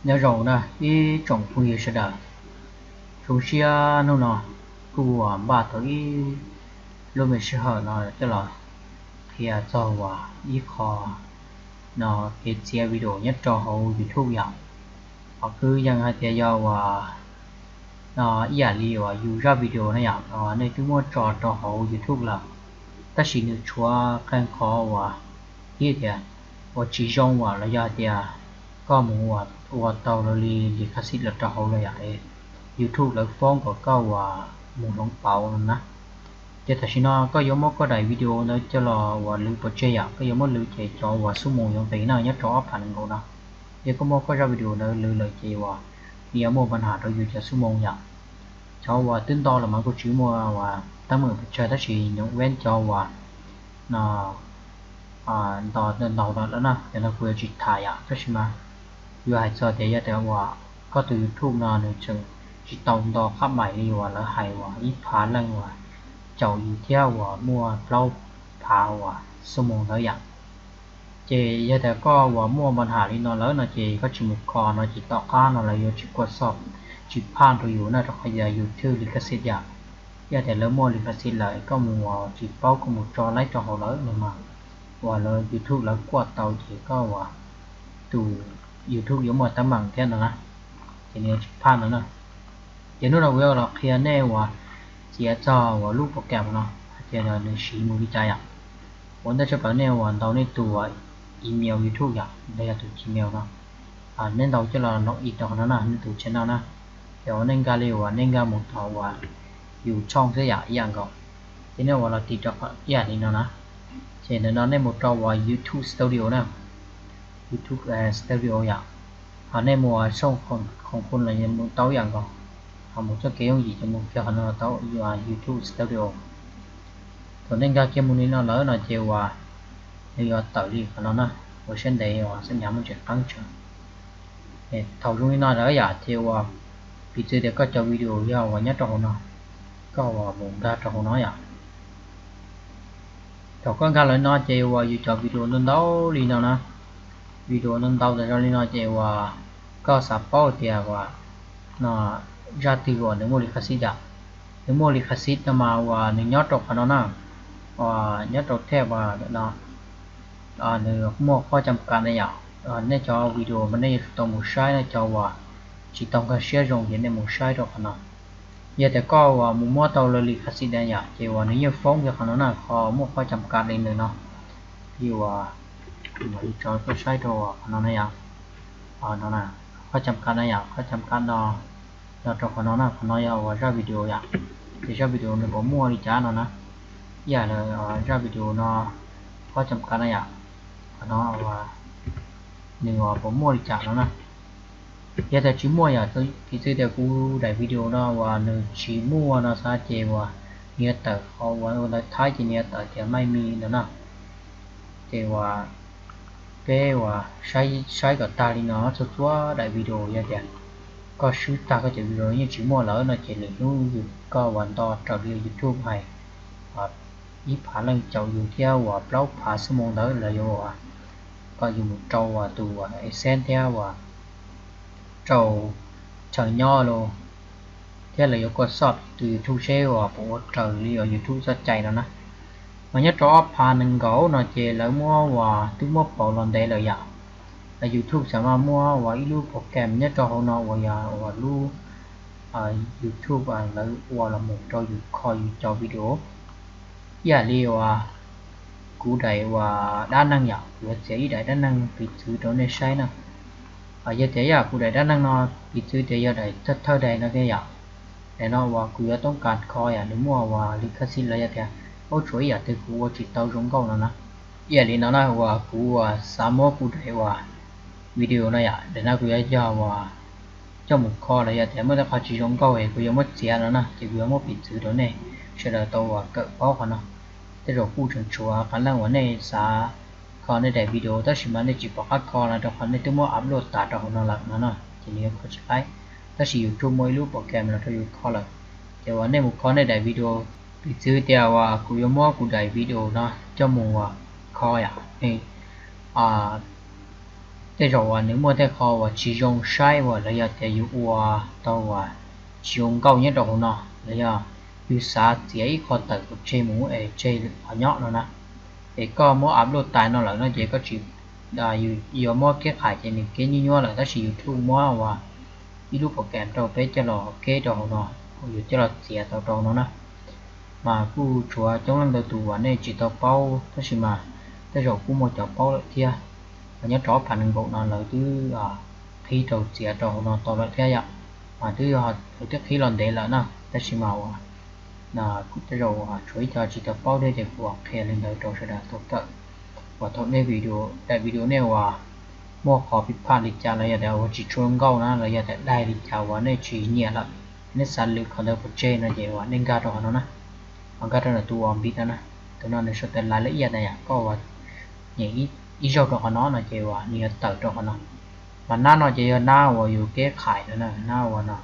Nyob zoo na ib tsoom phooj ywg sawv daws, zoo siab hnub no kuj uas npaj tau ib lub me sij hawm no coj los qhia txog uas ib qho no kev txiav video nyob rau hauv YouTube yom. Ho kuj yeej hais tias yog uas no ib yam li uas yus zaj video na yom, nej twb muab tso rau hauv YouTube lawm, tab sis nws tshuav qee qhov uas thiab tias uas tsis zoo uas los yog tias koj mus ua tau li li khaj xij los rau hauv los yom, YouTube lawv foob kom koj uas mus hloov pauv no na. Ces tam sim no koj yuav muab koj daim video ntawd coj los uas lwv pov tseg yom, koj yuav muab lwv ces cov uas xuab moos yuav nqis na nyob rau ob phav nees nkaum no. Yog koj muab koj zaj video ntawd lwv lawm ces uas nws yuav muaj npa nham rau yus cov xuab moos yom. Cov uas twb ntau los mas kuj tsis muaj uas teeb meem pes tsawg tab sis nyob ven cov uas no ntau ntau lawm na, cov no kuv yuav tsis tham yom, tab sis mas yuav hais txog tias yog tias uas koj tus YouTube no nws tseem tsis tau nto qab maim li uas lawv hais uas ib phav leej uas caum yus thiab uas muaj plaub phav uas xuab moos ntawd yom. Ces yog tias koj uas muaj npa nham li no lawm no ces koj tsis mus kho no ces tom qab no lawv yuav tsis kua xoj tsis phaj rau yus na, rau qhov yog yus thwj li khaj xij yom. Yog tias lawv muaj li khaj xij lawm koj mus uas tsis paub koj mus tso laib rau hauv lawm no mas uas lawv YouTube lawv kuaj tau ces koj uas tus YouTube yuav muaj teeb meem thiab no na, ces nws yuav tsis phaj no na. Ces hnub no kuv yuav los qhia nej uas txiav txog uas lub program no hais tias nws siv mus li cas yom. Ua ntej tshaj plaws nej uas ntaus nej tus uas email YouTube yom, los yog tus Gmail no, nej ntaus coj los log in rau qhov no na, nej tus channel na. Ces uas nej nkag li uas nej nkag mus tau uas yus tshooj xwb yom, ib yam nkaus. Ces nej uas los tig rau ib yam li no na. Ces ntawm no nej mus rau uas YouTube Studio na, YouTube Studio yom. Ho nej mus uas tshooj khoom phu los mus tau ib yam nkaus. Ho mus txoj kev yooj yim ces mus kiag qhov no tau YouTube Studio. Thaum nej nkag kiag mus li no lawm no ces uas nws yuav tawm li qhov no na, ua siab ntev uas xab nyas muaj ntsis qeeb tsawv. Thaum zoo li no lawm yom ces uas piv txwv tias koj cov video yog uas nyob rau hauv no, koj uas mus nkag rau hauv no yom. Thaum koj nkag lawm no ces uas yus cov video ntau ntau li no na, video ntau ntau tas zog li no ces uas koj xav paub tias uas no zaj twg uas nws muaj li khaj xij yom. Nws muaj li khaj xij no mas uas nws nyob rau qhov no na, uas nyob rau thej uas no nws muaj qhov cam kas na yom. Nej cov video mas nej yuav tsum tau mus saib na, cov uas tsis tau nkag siab zoo ces nej mus saib rau qhov no. Yog tias koj uas mus muab tau li khaj xij na yom ces uas nws yeej foob kiag qhov no na, qhov muaj qhov cam kas li ntawm no. Li uas kuv mam li tso koj saib rau qhov no na yom. No na, qhov cam kas na yom, qhov cam kas no, no rau qhov no na, qhov no yog uas zaj video yom. Ces zaj video nws puas muaj li cas no na, ib yam li zaj video no, qhov cam kas na yom, qhov no uas nws uas puas muaj li cas no na. Yog tias tsis muaj yom, piv txwv tias kuv daim video no uas nws tsis muaj no xav ces uas nws yuav tawm qhov uas ua ntawv Thaib ces nws yuav tawm tias maj mi no na. Ces uas peb uas saib kom tag li no txhua txhua daim video, yog tias koj swb tag koj cov video yeej tsis muaj lawm no ces lwm hnub yus koj uas nto raws li YouTube hais ib phav leej caum yus thiab uas plaub phav xuab moos ntawd lawv yuav uas kom yus mus rau uas tus uas AdSense thiab uas rau chaw nyob los thiab lawv yuav koj xoj tus YouTube seb uas puas ua raws li uas YouTube txoj cai no na. Mas nyob rau ob phav nees nkaum no ces lawv muab uas twb muab pauv los ntev lawm yom. YouTube xam maj muab uas ib lub program nyob rau hauv no uas yog uas lub YouTube lawv ua los mus rau yus kho yus cov video. Ib yam li uas kuv daim uas dab neeg yom, kuv yuav txiav ib daim dab neeg piv txwv rau nej saib na. Yog tias ib yam kuv daim dab neeg no piv txwv tias yog daim thawj thawj daim no thiab yom. Daim no uas kuv yuav toob kas kho yom, nws muaj uas li khaj xij los yog tias ub tshuav ib yam twg kuv ua tsis tau zoo nkauj no na. Ib yam li no na uas kuv uas xav muab kuv daim uas video no yom, daim no kuv yuav yog uas coj mus kho los yog tias muaj tej qhov tsis zoo nkauj es kuv yuav muab txiav no na, ces kuv yuav muab piv txwv rau nej sawv daws tau uas kawm paub qhov no. Tej zaum kuj tseem tshuav qee leej uas nej xav kho nej daim video tab sis mas nej tsis pom qab kho no rau qhov nej twb muab upload tas rau hauv no lawm no na, ces nws yuav kho tsis laib. Tab sis YouTube muaj ib lub program los rau yus kho lawm, ces uas nej mus kho nej daim video, piv txwv tias uas kuv yuav muab kuv daim video no coj mus uas kho yom, Tej zaum uas nws muaj tej qho uas tsis zoo saib uas los yog tias yus ua tau uas tsis zoo nkauj nyob rau hauv no, los yog yus xav txiav ib qho tawm pov tseg mus es tseg qhov nyob no na, es koj muab upload tas no lawm no ces koj tsis, yus yuav muab keb qhais ces nws keb nyuaj nyuaj lawm, tab sis YouTube muab uas ib lub program rau peb coj los keb rau hauv no, yus coj los txiav tau rau no na. Mas kuj tshuav coob leej ntau tus uas nej tsis tau paub, tab sis mas tej zaum kuj muaj cov paub lawm thiab. Mas nyob rau ob phav nees nkaum no lawv twb qhib rau txiav rau hauv no tau lawm thiab yom. Mas twb yog lawv twb qhib los ntev lawm na, tab sis mas uas tej zaum tshuav ib co tsis tau paub thiab ces kuv qhia li ntawd rau sawv daws tau kawm. Uas thaum nej video, daim video nej uas muaj qhov pib phaj li cas los yog tias uas tsis tshua nkauj na los yog tias daig li cas uas nej tsis nyiam lawm, nej xav lwm qhov ntawd pov tseg no ces uas nej nkag rau qhov no na. Ho nkag rau ntawm tus uas npib no na, tus no nws sau tias lais la iaj na yom, koj uas nyem ib zaug rau qhov no no ces uas nws yuav tawm rau qhov no. Mas nab no ces yog nab uas yus keb qhais no na, nab uas no.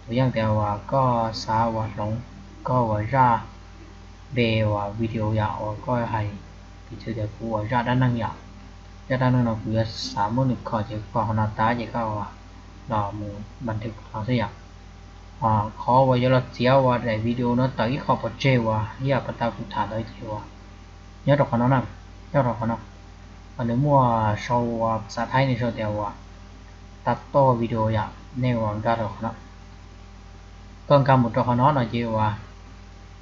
Tus yeej tias uas koj xav uas hloov koj uas zaj npe uas video yom, uas koj hais, piv txwv tias kuv uas zaj dab neeg yom, zaj dab neeg no kuv yuav xav muab nws kho ces koj qhov no tas ces koj uas los mus npas ntws qhov no xwb yom. Qhov uas yuav los txiav uas daim video no tawm ib qho pov tseg uas ib yam pas tau kuv tham ntawd ces uas nyob rau qhov no na, nyob rau qhov no. Nws muaj sau uas xav thaib nws sau tias uas tag toj video yom, nej uas nkag rau qhov no. Koj nkag mus rau qhov no no ces uas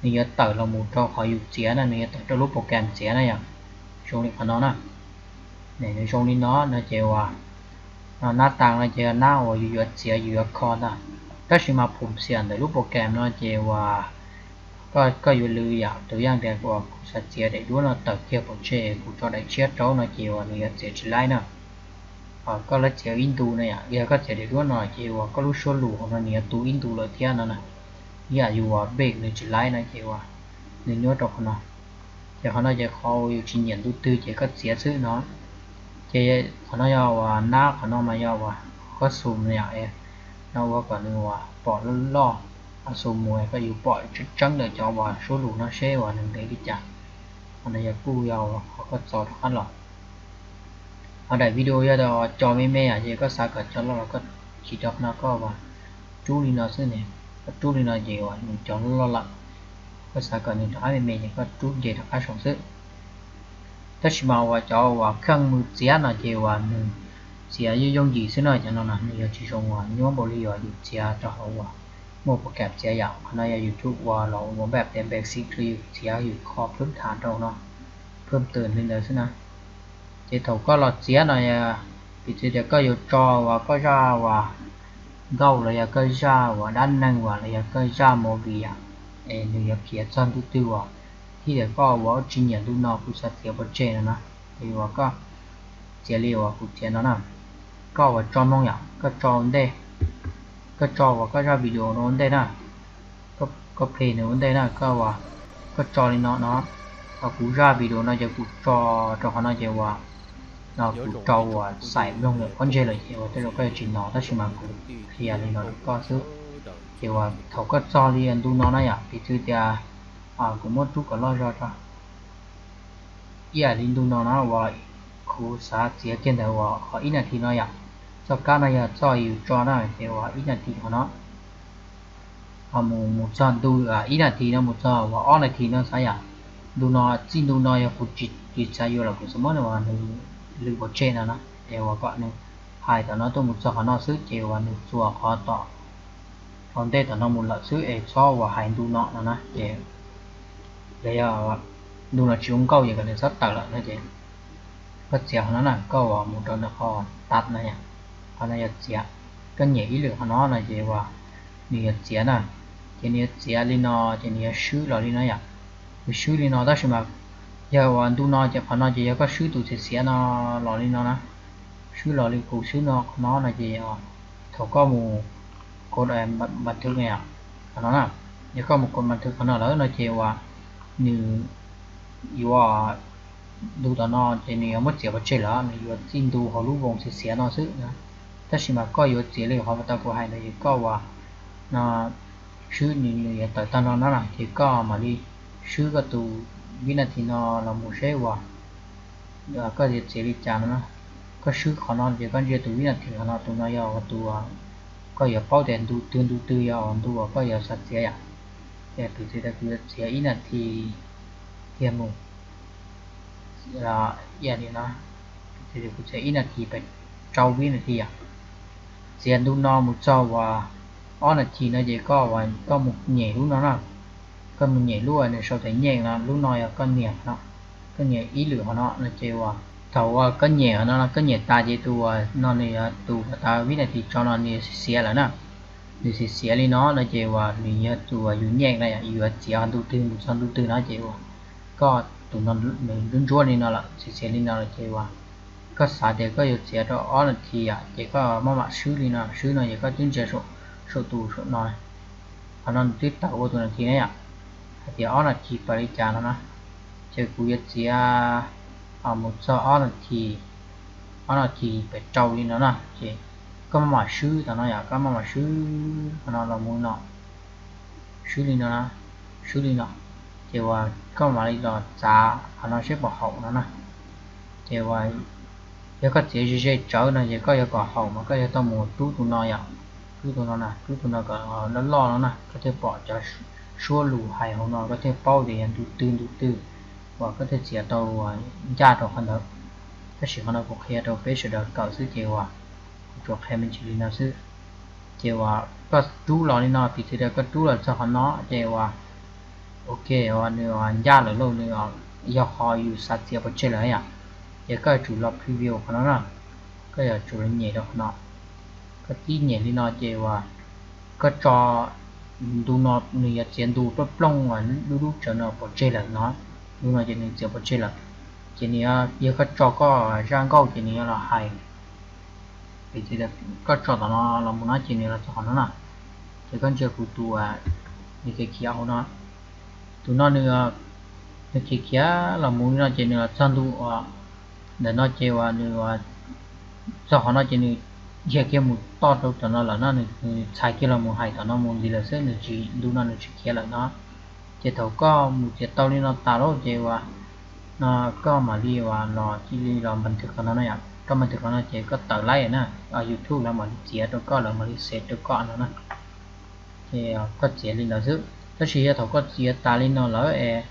nws yuav tawm los mus rau qhov yus txiav na, nws yuav tawm rau lub program txiav na yom. Zoo li qhov no na, nws zoo li no no ces uas nab tas no ces nab uas yus yuav txiav yus yuav kho ntag. Tab sis mas phum xiam ntawm lub program no ces uas koj yuav lwv yom, tus yeej tias uas kuv xav txiav daim duab no tawm kiag pov tseg kuv tso daim tshiab rau no ces uas nws yuav txiav tsis laib na. Koj lawv txiav ib ntu na yom, yog koj txiav daim duab no ces uas koj lub suab lus hauv no nws yuav tu ib ntu lawm thiab no na. Ib yam yus uas npej nws tsis laib no ces uas nws nyob rau qhov no. Ces qhov no ces qhov uas yus tsis nyiam ntu twg ces koj txiav xwb no. Ces qhov no yog uas nab, qhov no mas yog uas koj xum no yom, no ua kom nws uas pom loj loj, xum mus koj yus pom tseeb tseeb ntawm cov uas suab lus no seb uas nws ntev li cas. Qhov no yog kuj yog uas qhov koj txo rov qab los. Ho daim video yog tias uas co me me yom, ces koj xav kom co loj los koj tsis rau qhov no koj uas rub li no xwb ne, koj rub li no ces uas nws co loj loj lawm. Koj xav kom nws rov qab me me ces koj rub nce rov qab saum xwb. Tab sis mas uas cov uas kheej mus txiav no ces uas nws txiav yooj yooj yim xwb no, cov no no nws yuav tsis zoo uas nyuaj npaum li uas yus txiav rau hauv uas muaj program txiav yom. Qhov no yog YouTube uas los ua npaj tias npaj xib rau yus txiav yus kho phwb tham rau no, phwb twm li ntawd xwb na. Ces thaum koj los txiav no, piv txwv tias koj yuav tso uas koj zaj uas nkauj los yog koj zaj uas dab neeg uas los yog koj zaj movie yom, es nws yuav khiav txog ntu twg uas thiab tias koj uas tsis nyiam ntu no kuv xav txiav pov tseg no na. Ces uas koj txiav li uas kuv txiav no na, koj uas tso mloog yom, koj tso ua ntej, koj tso uas koj zaj video no ua ntej na, koj play nws ua ntej na, koj uas koj tso li no no, kuv zaj video no ces kuv tso rau qhov no ces uas no kuv rau uas xaim mloog lawm pob ntseg lawm ces uas tej zaum koj yuav tsis hnov, tab sis mas kuv qhia li no rau koj xwb. Ces uas thaum koj txog li ntu no na yom, piv txwv tias kuv muab rub kom loj zog rau ib yam li ntu no na uas kuv xav txiav kiag ntawd uas qhov ib nas this no yom. Txoj kab no yog txoj yus tso na ces uas ib nas this qhov no, ho mus mus txog ntu ib nas this no mus txog uas ob nas this no xav yom. Ntu no, txij ntu no yog kuv tsis xav yuav los kuv xav muab nws uas nws lwm pov tseg no na, es uas kom nws hais tom no tuaj mus txog qhov no xwb ces uas nws txuas qhov tom hauv ntej tom no mus lawm xwb es txhob uas hais ntu no no na ces yog ntu no tsis zoo nkauj ces kom nws txhob tawm lawm no ces koj txiav qhov no na, koj uas mus rau ntawm qhov tas no yom, qhov no yog txiav. Koj nyem ib lwm qhov no no ces uas nws yuav txiav na, ces nws yuav txiav li no ces nws yuav swb los li no yom. Nws swb li no tab sis mas yog uas ntu no ces qhov no ces yog koj swb tus txiav txiav no los li no na, swb los li kuv swb no qhov no no ces thaum koj mus kod npas thwv qhov no na, yog koj mus kod npas thwv qhov no lawm no ces uas nws yuav ntu tom no ces nws yuav muab txiav pov tseg lawm, nws yuav txij ntu hauv lub voos txiav txiav no xwb. Tab sis mas koj yuav txiav li qhov uas tau kuv hais ntawd es koj uas no swb nws yuav tawm tag no na, ces koj mam li swb koj tus vib nas this no los mus seb uas koj yuav txiav li cas no na. koj swb qhov no ces koj ntsia tus vib nas this qhov no, tus no yog tus koj yuav paub tias ntu twg ntu twg yog ntu uas koj yuav xav txiav yom. Ces piv txwv tias kuv yuav txiav ib nas this kiag mus, ib nas this pes tsawg vib nas this yom. Txiav ntu no mus txog uas ob nas this no ces koj uas koj mus nyem lub no na, koj mus nyem lub uas nws sau tias nyeem no, lub no yog koj nias no, koj nias ib lwm qhov no no ces uas thaum uas koj nyem qhov no no koj nyem tas ces tus uas no nws yog tus uas tas vib nas this tso no nws xiav lawm na. Nws xiav xiav li no no ces uas nws yog tus uas yus nyeem na, yus yuav txiav ntu twg mus txog ntu twg no ces uas koj tus no nws ntsuab ntsuab li no lawm, xiav xiav li no lawm ces uas koj xav tias koj yuav txiav rau ob nas this ces koj maj mam swb li no, swb no ces koj twb ntsia saum tus saum no, qhov no nws twb tawm ua tus nas this na yom, hais tias ob nas this pas li cas no na. Ces kuv yuav txiav mus txog ob nas this, ob nas this pes rau li no na ces koj maj mam swb tom no yom, koj maj mam swb qhov no los mus no, swb li no, swb li no, ces uas koj mam li los txav qhov no seb puas haum no na. Ces uas yog koj txiav ze ze tsawv no ces koj yuav kom haum mas koj yuav tau mus rub tus no yom, rub tus no na, rub tus no kom loj loj no na, koj thiaj pom cov suab lus hais hauv no koj thiaj paub tias yog ntu twg ntu twg uas koj thiaj txiav tau ncaj rau qhov ntawd. Tab sis qhov no kuv qhia rau peb sawv daws kawm xwb ces uas kuv tsuas qhia me ntsis li no xwb. Ces uas koj rub los li no, piv txwv tias koj rub los txog qhov no ces uas ok, uas nws ncaj lawm lauj, nws yog qhov yus xav txiav pov tseg lawm yom. Ces koj yuav tsum los preview qhov no na, koj yuav tsum los nyem rau qhov no. Koj tib nyem li no ces uas koj tso ntu no, nws yuav txiav ntu plooj plooj uas lub lub tsawv no pov tseg lawm no, ntu no ces nws txiav pov tseg lawm. Ces nws yog koj tso koj zaj nkauj ces nws yuav los hais, piv txwv tias koj tso tom no los mus no ces nws los txog qhov no na. Ces koj ntsia kuv tus uas nws khiav khiav hauv no, tus no nws, nws khiav khiav los mus li no ces nws los txog ntu uas ntawm no ces uas nws txog qhov no ces nws dhia kiag mus toj rau tom no lawm no, nws txhais kiag los mus hais tom no mus ntxiv lawm xwb, nws tsis, ntu no nws tsis khiav lawm no. Ces thaum koj mus txiav tau li no tas lawm ces uas no koj mam li uas los cia li los npas thwm qhov no no yom, koj npas thwm qhov no ces koj tawm laib na, YouTube lawv mam li txiav rau koj, lawv mam li xev rau koj no na. Ces koj txiav li ntawd xwb, tab sis yog thaum koj txiav tas li no lawm es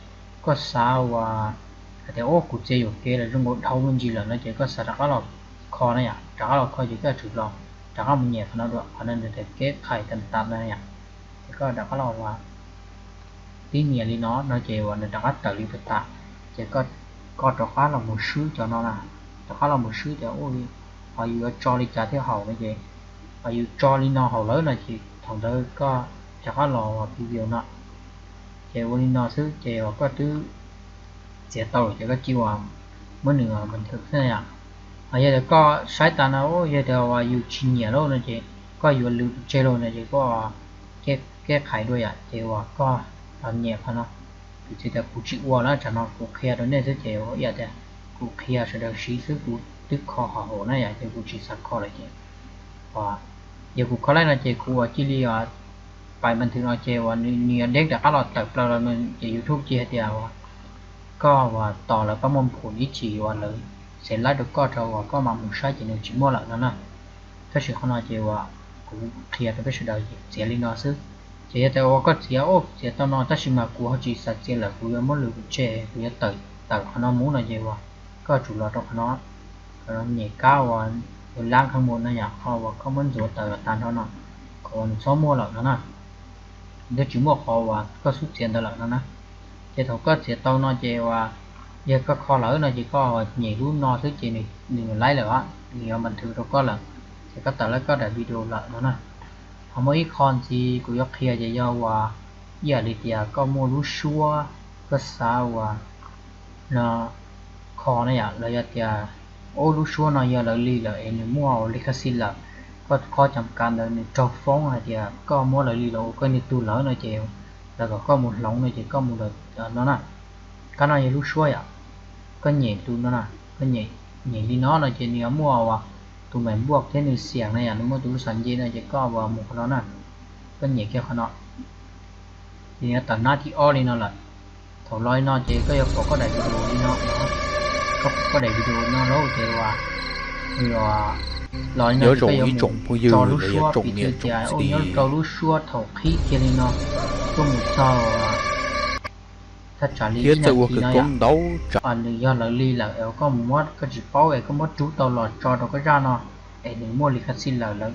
koj xav uas hais tias ua kuv txiav yuam kev lawm, zoo nkaus dhau me ntsis lawm no ces koj xav rov qab los kho na yom, rov qab los kho ces koj yuav tsum los rov qab mus nyem qhov no dua, qhov no nws tias keb qhais tas tas no yom. Ces koj rov qab los uas tib nias li no no ces uas nws rov qab tawm li tas tas, ces koj rov qab los mus swb cov no na, rov qab los mus swb tias ua li, ho yus yuav tso li cas thiaj haum no ces, ho yus tso li no haum lawm no ces thaum ntawd koj rov qab los uas preview no. Ces ua li no xwb ces uas koj twb txiav tau lawm ces koj cia li uas muab nws npas thwm xwb yom. Ho yog tias koj saib tas no yog tias uas yus tsis nyiam lawm no ces koj yuav lwm tseg lawm no ces koj keb qhais dua yom, ces uas koj los nyem qhov no. Piv txwv tias kuv tsis ua na, tsam no kuv qhia rau nej xwb ces ua ib yam tias kuv qhia sawv daws siv xwb, kuv twb kho ho haum na yom, ces kuv tsis xav kho lawm ces yog kuv kho laib no ces kuv ua cia li pais npas thwm no ces uas nws yuav deb rov qab los tawm plaws los no ces YouTube cia hais tias uas koj uas tos lawv pab muaj nphum ib chim uas lawv xev laib rau koj rau uas koj mam mus saib ces nws tsis muaj lawm no na. Tab sis qhov no ces uas kuv qhia rau peb sawv daws txiav li no xwb. Ces yog tias uas koj txiav, o, txiav tau no tab sis mas kuv ho tsis xav txiav lawm, kuv yuav muab lwm tseg, kuv yuav tawm tawm qhov no mus no ces uas koj tsum los rau qhov no, nyem kab uas lab kha mus no yom, qhov uas koj muab ntxuav tawm los tag nrho no, kom uas nws txhob muaj lawm no na. Nws twb tsis muaj qhov uas koj xub txiav ntawd lawm no na. Ces thaum koj txiav tau no ces uas yog koj kho lawm no ces koj nyem lub no xwb ces nws laib lawm, nws yuav npas thwm rau koj lawm, ces koj tawm laib koj daim video lawm no na. Ho muaj ib qho ntxiv kuv yuav qhia ces yog uas ib yam li tias koj muaj lub suab, koj xav uas no kho na yom, los yog tias, o, lub suab no yog lawv li lawm es nws muaj ua li khab xi lawm, koj qhov cam kav ntawd nws raug foob hais tias koj muab lawv li los ua koj niag tug lawm no ces lawv kom koj mus hloov no ces koj mus no na. Kab no yog lub suab yom, koj nyem tus no na, koj nyem li no no ces nws yuav muaj uas tus maim npuaj thiab nws xiam na yom, nws muaj tus lub xas nce no ces koj uas mus qhov no na, koj nyem kiag qhov no. Ces nws yuav tawm nab thib ob li no lawm. Thaum los li no ces koj yuav pom koj daim video li no, koj pom koj daim video no lawm ces uas Los no ces koj yuav mus tso lub suab, piv txwv tias ua nyob rau lub suab thaum qhib kiag li no tuaj mus txog thaj tsam li ib nas this no yom, nws yog lawv li lawm es koj mus muab, koj tsis paub es koj muab rub tau los tso rau koj zaj no es nws muaj li ka xij lawm, lawv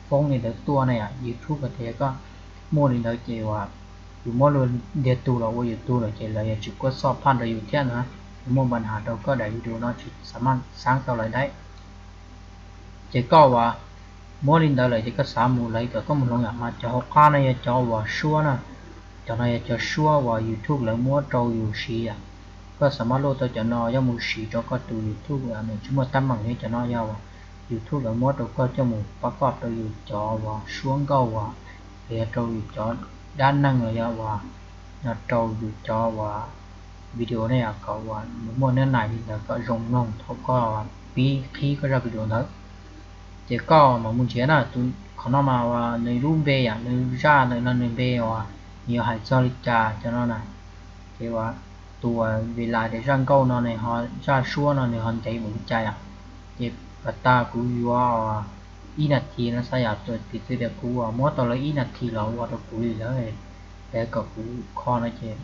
foob li ntawd tuaj na yom, YouTube tias koj muaj li ntawd ces uas yus muab luag ntiag tug los ua YouTube lawm ces lawv yuav tsis kuab xoj phaj rau yus thiab na, yuav muaj npa has rau koj daim video no tsis xav maj xaab tau lawv daib. Ces koj uas muab li ntawd lawm ces koj xav mus lawv kom koj mus hloov yom, mas cov hauv qab no yog cov uas suab na, cov no yog cov suab uas YouTube lawv muab rau yus siv yom. Koj xav maj luaj tau cov no yuav mus siv rau koj tus YouTube nws tsis muaj teeb meem li, cov no yog YouTube lawv muab rau koj coj mus pab koj rau yus cov uas suab nkauj uas los yog rau yus cov dab neeg los yog uas rau yus cov uas video ne yom, kom uas nws muaj nab nais li ntawd kom zoo mloog thaum koj pib qhib koj zaj video ntawd. Ces koj mam mus nrhiav na, qhov no mas uas nws lub npe yom, nws zaj ntawm no nws npe uas nws yuav hais txog li cas cov no na. Ces uas tus uas vim lam tias zaj nkauj no nws ho, zaj suab no nws ho ntev npaum li cas yom. Ces pas tas kuv yuav ib nas this no xav yom, piv txwv tias kuv uas muab tau lawv ib nas this los ua rau kuv li lawm, es kom kuv kho no ces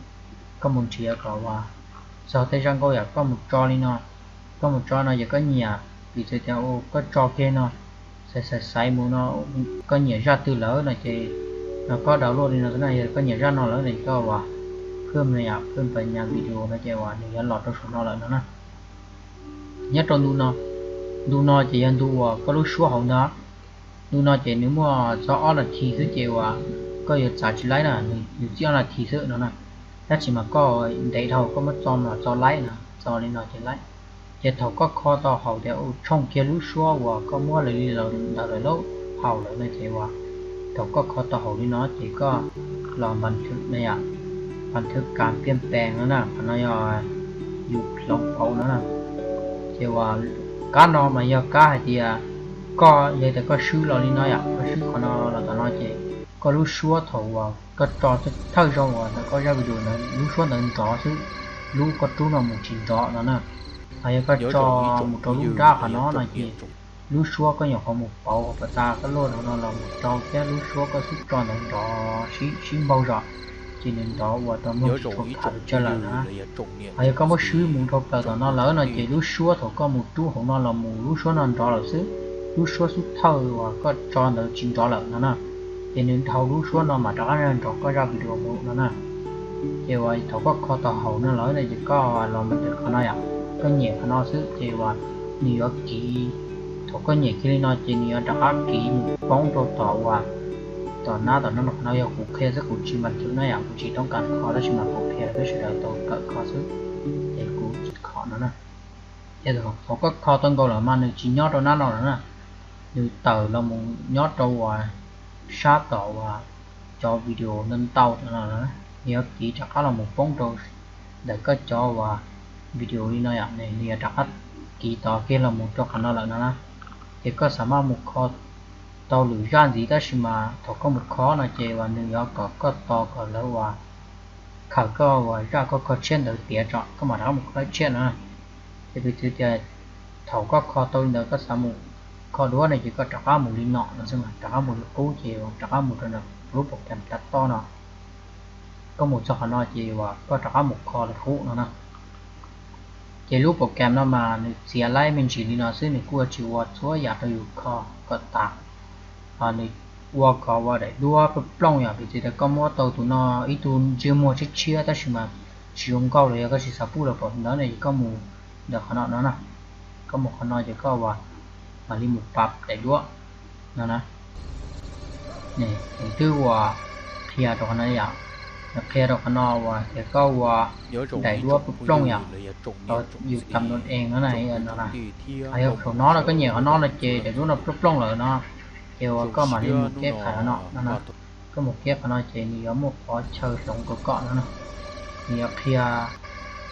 koj mus nrhiav kom uas txog tej zaj nkauj yom, koj mus tso li no, koj mus tso no ces koj nyiam, piv txwv tias koj tso kiag no, xaiv xaiv xaiv mus no, koj nyiam zaj twg lawm no ces no koj download li no xwb na, yog koj nyiam zaj no lawm no ces koj uas phwj no yom, phwj pas nyas video no ces uas nws yuav los rau saum no lawm no na. Nyob rau ntu no, ntu no ces yog ntu uas koj lub suab hauv ntawd. Ntu no ces nws muaj txog ob nas this xwb ces uas koj yuav txav tsis laib na, nws txij ob nas this xwb no na. Tab sis mas koj ntev dhau koj muab txo mas txo laib na, txo li no ces laib. Ces thaum koj kho tau haum tias tshooj kiag lub suab uas koj muab lawv li ntawd lawm lauj, haum lawm no ces uas thaum koj kho tau haum li no ces koj los npas thwv na yom, npas thwv kas piaj pees no na, qhov no yog yus hloov pauv no na. Ces uas kab no mas yog kab hais tias koj yog tias koj swb los li no yom, koj swb qhov no los tom no ces koj lub suab thaum uas koj tso thawj zaug uas ntawm koj zaj video ntawd lub suab ntawd nrov xwb, lub koj rub no mus tsis nrov no na. Ho yog koj tso mus rau lub nrab qhov no no ces lub suab koj nyuam qhuav mus pauv pas tas koj luaj no los mus rau thiab lub suab koj xub tso ntawd nrov sib npaug zom, ces nws nrov uas tau mloog tsis tshua khav pes tsawg lawm na. Ho yog koj muab swb mus dhau plaws tom no lawm no ces lub suab thaum koj mus rub hauv no los mus lub suab no nrov lawm xwb, lub suab xub thawj uas koj tso ntawd tsis nrov lawm no na. Ces nws dhau lub suab no mas rov qab nrov koj zaj video mus no na. Ces uas thaum koj kho tau haum no lawm no ces koj los mus qhov no yom, koj nyem qhov no xwb ces uas nws yuav kiv, thaum koj nyem kiag li no ces nws yuav rov qab kiv mus poob rau tom uas tom nab tom no, qhov no yog kuv qhia xwb kuv tsis npas thwv na yom, kuv tsis toob kas kho tab sis mas kuv qhia rau peb sawv daws tau kawm kho xwb, ces kuv tsis kho no na. Ces thaum koj kho tau nkaus lawm mas nws tsis nyob rau nab no lawm na, nws tawm los mus nyob rau uas sab tom uas cov video ntau ntau no, nws yuav kiv rov qab los mus poob rau ntawm koj cov uas video li no yom, nws yuav rov qab kiv tod kiag los mus rau qhov no lawm no na. Ces koj xav maj mus kho tau lwm zaj ntxiv tab sis mas thaum koj mus kho no ces uas nws yuav kom koj tos kom lawv uas khaws koj uas zaj koj kho tshiab ntawd tiav tso koj mam rov qab mus kho tshiab no. Ces piv txwv tias thaum koj kho tau li ntawd koj xav mus kho duab no ces koj rov qab mus li no no xwb, rov qab mus li qub ces rov qab mus rau ntawm lub program tav toj no. Koj mus txog qhov no ces uas koj rov qab mus kho li qub no na. Ces lub program no mas nws txiav laib me ntsis li no xwb, nws kuj ua tsis ua txhua yam rau yus kho kom tas. Nws ua kom ua daim duab plooj plooj yom, piv txwv tias koj muab tau tus no ib tug ntsej muag tshiab tshiab tab sis mas tsis zoo nkauj los yog koj tsis xav pub lawv pom ntawd ne ces koj mus ntawm qhov no no na. Koj mus qhov no ces koj uas mam li mus pab daim duab no na. Nws twb uas qhia rau qhov no yom, nws qhia rau qhov no uas tias koj ua daim duab plooj plooj yom, yus kam no es no na, no na. Ho yog saum no no koj nyem qhov no no ces daim duab no plooj plooj lawm no, ces uas koj mam li mus keb qhov no no na. Koj mus keb qhov no ces nws yuav muaj qhov chaw hloov rau koj no na. Nws yuav qhia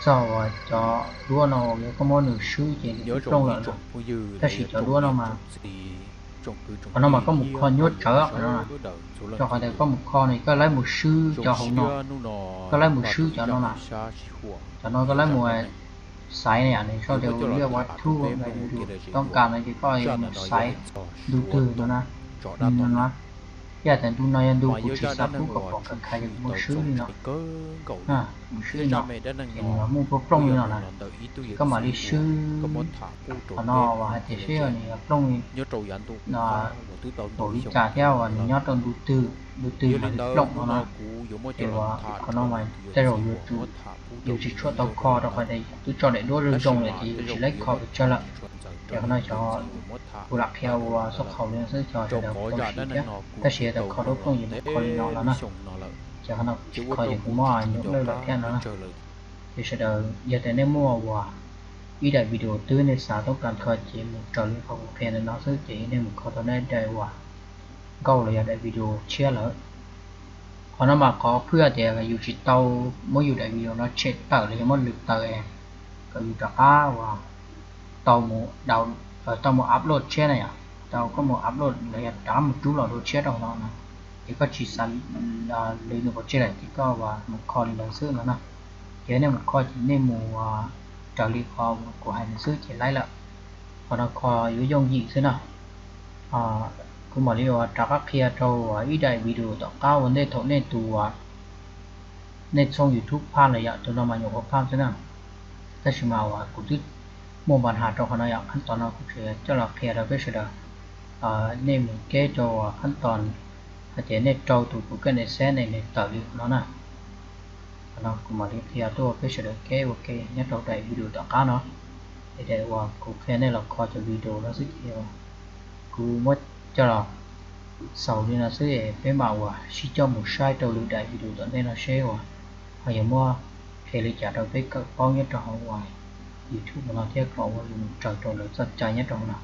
txog uas cov duab no uas yog koj muab nws swb ces nws plooj lawm no. Tab sis cov duab no mas, qhov no mas koj mus kho nyuaj tsawv qhov no, rau qhov tias koj mus kho no koj laib mus swb cov hauv no, koj laib mus swb cov no mas, cov no koj laib mus xaiv na yom, nws sau tias liaj ua thu na, yus toob kas no ces koj mus xaiv ntu twg no na. Ib yam tias ntu no yog ntu kuv tsis xav pub kom pom kawg khav ces kuv muab swb li no, mus swb li no, ces nws muaj plooj plooj li no na. Koj mam li swb qhov no uas hais tias seb nws yuav plooj li npaum li cas thiab uas nws nyob rau ntu twg, ntu twg mam li plooj no na. Ces uas qhov no mas tej zaum yuav tsum, yus tsis tshua tau kho rau qhov tias twb tso daim duab zoo zoo lawm ces yus tsis laib kho pes tsawg lawm. Ces qhov no xyov kuv lam qhia ua xub qhaus li no xwb, xyov sawv daws tau siv thiab. Tab sis yog tias kho duab plooj ces mus kho li no no na. Ces qhov no kuv tsis kho ces kuv muab nyuam lawj lawm thiab no na. Ces sawv daws yog tias nej muaj uas ib daim video twg nej xav toob kas kho ces mus raws li qhov kuv qhia ntawm no xwb, ces nej mus kho tau nej daim uas nkauj los yog daim video tshiab lawm. Qhov no mas qhov phwj tias yus tsis tau muab yus daim video no tshem tawm los yog muab lwm tawm, kom yus rov qab uas tau mus, tau mus upload tshiab na yom, tau koj mus upload los yog rov qab mus rub los dua tshiab rau no na. Ces koj tsis xav lwm nws pov tseg lawm ces koj uas mus kho li ntawd xwb no na. Ces nej mus kho ces nej mus raws li qhov kuv hais ntawd xwb ces laib lawm. Qhov no kho yuav yooj yim xwb na. Kuv mam li uas rov qab qhia rau ib daim video tom qab ua ntej thaum nej tus uas nej txhooj YouTube phaj lawm yom, tus no mas nyuam qhuav phaj xwb na. Tab sis mas uas kuv twb muaj npa has rau qhov no yom, qhab tos no kuv tseem coj los qhia rau peb sawv daws. Nej mus keb rau qhab tos hais tias nej rau tus Google AdSense ne nws tawm li qhov no na. Qhov no kuv mam li qhia tuaj peb sawv daws keb ua ke nyob rau daim video tom qab no. Es daim uas kuv qhia nej los kho cov video no xwb ces kuv muab coj los xaus li no xwb es peb mam uas sib coj mus saib rau lwm daim video tom ntej no seb uas ho yuav muab qhia li cas rau peb kawm paub nyob rau hauv uas YouTube no thiab kom uas yus mus raws rau lawv txoj cai nyob rau hauv no.